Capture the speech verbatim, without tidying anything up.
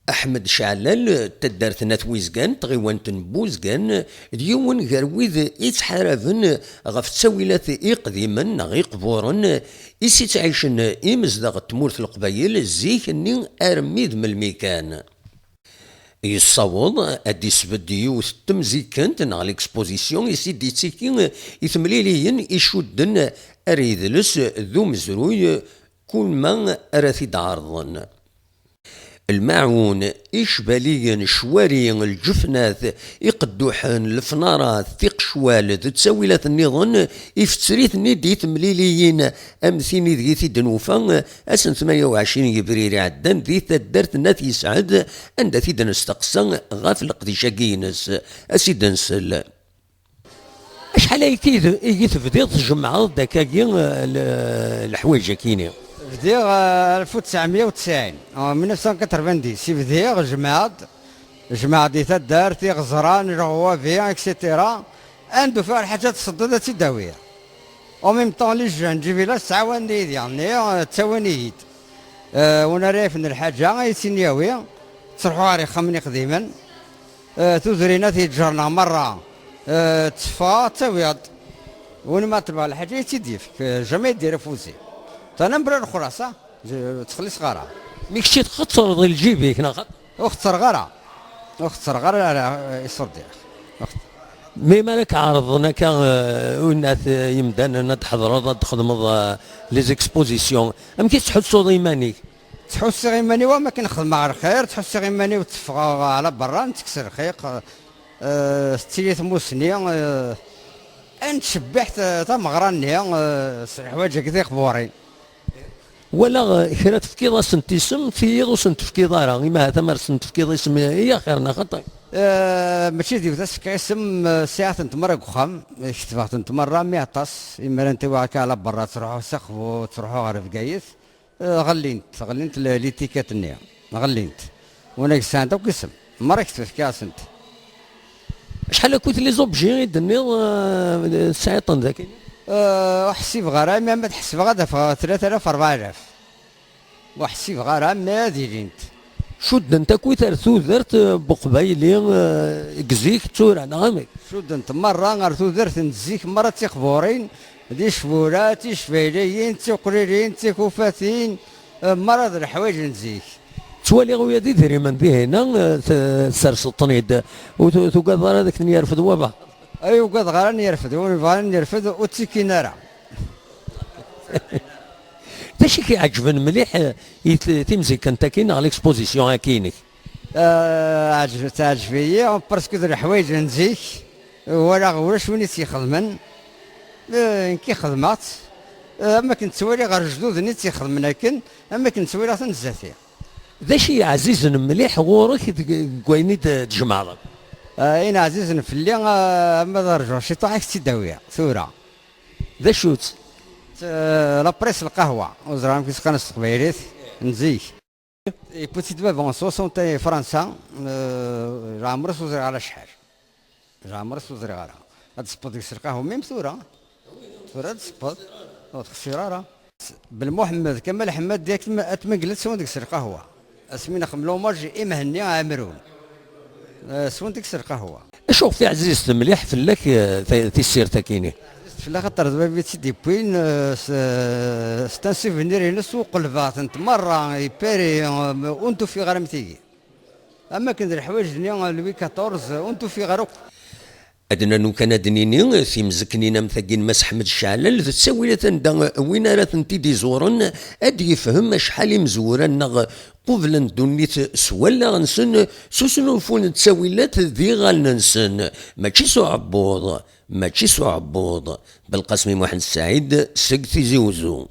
Aḥmed Ceɛlal, taddart n At Wizgan, tɣiwant n Buzgan, d yiwen gar wid i ttḥaraben ɣef ttawilat iqdimen neɣ iqburen i s-ittɛicen imezdaɣ n tmurt n Leqbayel zik-nni armi d melmi kan. Yessaweḍ ad d-isbedd yiwet n temzikent neɣ l'exposition i s-id-ittiki i temliliyin icudden ar yidles d umezruy kul ma ara t-id-ɛerḍen. Lmaɛun, icbaliyen, ccwari, lǧefnat, iqedduḥen, lefnarat, tiqecwal d ttawilat nniḍen ifetter-iten-id i temliliyin am tin ideg i t-id-nufa ass n tmanya u ɛecrin yebrir iɛeddan di taddart n At Yesɛed, anda t-id-nesteqsa ɣef leqdic-agi-ines. Ad s-id-nsel. Acḥal ayagi i d-, i tebdiḍ tjemɛeḍ-d akkagi, eh, le-, leḥwayeǧ-akini? Bdiɣ, eh, alef u tesɛemya u tesɛin, en mille neuf cent quatre-vingt-dix, i bdiɣ jemɛeɣ-d, jemɛeɣ-d di taddart, iɣeẓran, ileɣwabi, et cetera. Anda ufiɣ lḥaǧa tṣeddeḍ ad tt-id-awiɣ. En même temps, les jeunes du village ttɛawanen-iyi diɣenni, eh, ttawin-iyi-d. Eh, win ara yafen lḥaǧa, ad iyi-tt-in-yawi, ttruḥuɣ ɣer yexxamen iqdimen. Eh, tudrin ad t-yeǧǧerneɣ merra, eh, tteffɣeɣ, ttawiɣ-d. Win ma tlebɣ lḥaǧa, ad iyi-tt-id-yefk. Eh, jamais d-ireffuzi. Tanam bla lexlaṣ, ah, ttxelliṣeɣ ara. Mi kečči txettreḍ i lǧib-ik, neɣ xaṭ? Ur xettreɣ ara. Ur xettreɣ ara, ara, iṣurdiɣ. Mi ara k-ɛerḍen akka, eh, unat, eh, yimdanen ad d-tḥeḍreḍ, ad d-txedmeḍ, eh, les expositions, amek i tettḥussuḍ iman-ik? Ttḥussiɣ iman-iw am akken xedmeɣ lxir, ttḥussiɣ iman-iw tteffɣeɣ ɛla berra, nettekkes lxiq, eh, tettili tmusni, eh, ad nettcebbiḥ t-, tameɣra-nni, eh, s leḥwayeǧ-agi tiqburin. Walaɣ, eh, kra tefkiḍ-asent isem, tiyiḍ ur sent-tefkiḍ ara, ima ahat amar sent-tefkiḍ isem, i axir neɣ xaṭi? Eh, mačči d yiwet ad s-fkeɣ isem, eh, sɛiɣ-tent merra deg uxxam, eh, ketbeɣ-tent merra, mi aṭas, imir n tiwiɣ akka ɛla berra, ttruḥuɣ s Axbu, ttruḥuɣ ɣer Bgayet, eh, ɣellint, ɣellint l-, litikat-nni, ɣellint. Win i yesɛant akk isem, merra ketbeɣ fkiɣ-asent. Acḥal akkit les objets i d-tenniḍ, eh, tesɛiḍ-ten dagi? Eh, ur ḥsibeɣ ara, imi ama ad ḥesbeɣ ad afeɣ tlata alaf, rebɛa alaf. Ur ḥsibeɣ ara, ama ad ilint. Cuddent akkit ar tudert, eh, n uqbayli, eh, deg zik d tura, neɣ amek? Cuddent merra ar tudert n zik, merra d tiqburin, d icbula, d ticbayliyin, d tiqlilin, d tikufatin, eh, merra d leḥwayeǧ n zik. Ttwaliɣ uya d idrimen dihin, eh, t-, tserseḍ-ten-id. Ur tu-, tugadeḍ ara ad ak-ten-yerfed wabeḥ? Ay, ugadeɣ ara n-yerfed, ur yebɣa ara n-yerfed, ur ttikkin ara. D acu i k-iɛeǧben mliḥ, eh, i t-, timzikent-agi neɣ l'exposition-agi-inek? Eh, ɛeǧb-, teɛǧeb-iyi, parce que d leḥwayeǧ n zik, walaɣ ulac win i tt-ixedmen. Eh, nekk i xedmeɣ-tt, eh, am akken ttwaliɣ ɣer lejdud-nni tt-ixedmen akken, am akken ttwaliɣ-ten zdat-i. D acu i ɛzizen mliḥ ɣur-k deg, deg wayen i d-, d-tjemɛeḍ? Eh, ayen ɛzizen fell-i, eh, ama d rjuɣ ciṭuḥ, ad k-tt-id-awiɣ tura. D acu-tt? Eh, la presse lqahwa, ur ẓriɣ amek i s-qqaren s teqbaylit, n zik. Yewwi-tt-id baba en soixante i Fransa, eh, leɛmer-is ur ẓriɣ ara acḥal. Leɛmer-is ur ẓriɣ ara. Ad d-tṣebbeḍ deg-s lqahwa, même tura. Tura ad d-tṣebbeḍ. Ur texsir ara. Belmuḥemmed, Kamal Ḥmed, yak tm-, at Menglet swan deg-s lqahwa. Asmi nexdem l'hommage i Mhenni Ɛamrun. Eh, swan deg-s lqahwa. Acu ɣef i ɛzizet mliḥ fell-ak, eh, t-, tissirt-akini? Fell-aɣ xaṭer d baba i tt-id-yewwin, eh, s-, c'est un souvenir-ines, u qelbeɣ-tent merra, i Paris, eh, ur n-tufiɣ ara am tigi. Am akken d leḥwayeǧ-nni, eh, Louis quatorze, ur n-tufiɣ ara akk. Ad nernu kan ad d-nini, timzeknin am tagi n Mass Ḥmed Ceɛlal, d ttawilat anda win ara tent-id-iẓuren, ad d-yefhem acḥal imezwura-nneɣ qublen ddunit s wallaɣ-nsen, s usnulfu n ttawilat d yiɣallen-nsen, mačči s uɛebbuḍ, mačči s uɛebbuḍ. Belqasem I Muḥend Saɛid seg Tizi Uzzu.